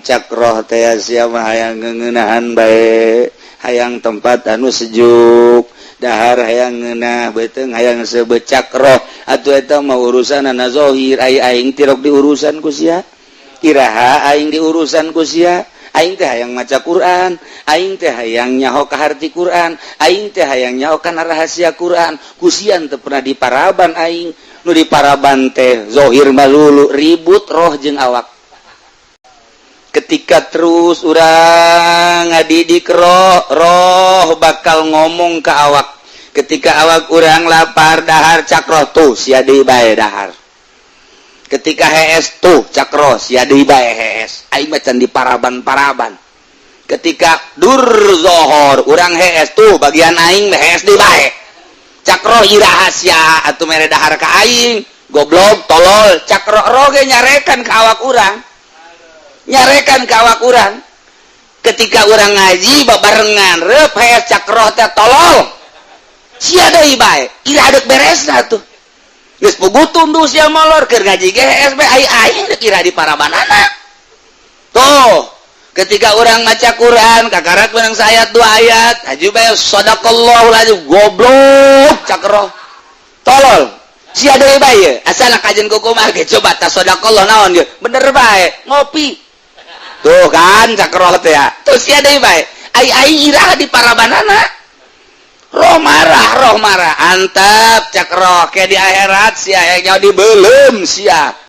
Cak roh teh sia mah hayang ngeunahan bae, hayang tempat anu sejuk, dahar hayang ngeunah beuteung hayang seubeuh. Cak roh atuh eta mah urusanana zahir. Ai aing tirok diurusan ku sia? Iraha aing diurusan ku sia? Aing teh hayang maca Quran, aing teh hayang nyaho ka harti Quran, aing teh hayang nyaho kana rahasia Quran. Ku sia teu pernah diparaban aing. Nu diparaban teh zohir malulu. Ribut roh jeung awak. Ketika terus urang ngadidik roh, roh bakal ngomong ke awak. Ketika awak urang lapar dahar, cak roh, "Tuh, sia deui bae dahar." Ketika hees, "Tuh," cak roh, "sia deui bae hees, aing mah can diparaban-paraban." Ketika dur zohor urang hees, "Tuh, bagian aing hees deui bae." Cak roh, "Iraha sia atuh mere dahar ka aing, goblok, tolol?" Cak roh. Roh ge nyarekan ka awak urang, nyarekan ka awak urang. Ketika urang ngaji babarengan reup hees, cak roh teh, "Tolol, sia deui bae, iraha deuk beresna tuh? Geus puguh tunduh sia molor, keur ngaji ge hees bae, ai aing deuk iraha diparabanana tuh?" Ketika orang maca Quran kakarak menang sayat dua ayat, haji bae, "Sadaqallahul azim." "Goblok," cak roh, "tolol, sia deui bae, asal kajian kumaha ge coba ta, sadaqallah naon ge bener bae, ngopi tuh kan." Cak roh teh ya, "Tuh, sia deui bae, ai aing iraha diparabanana?" Roh marah, roh marah. "Antep," cak roh, "ke di akhirat sia yang dibelum sia."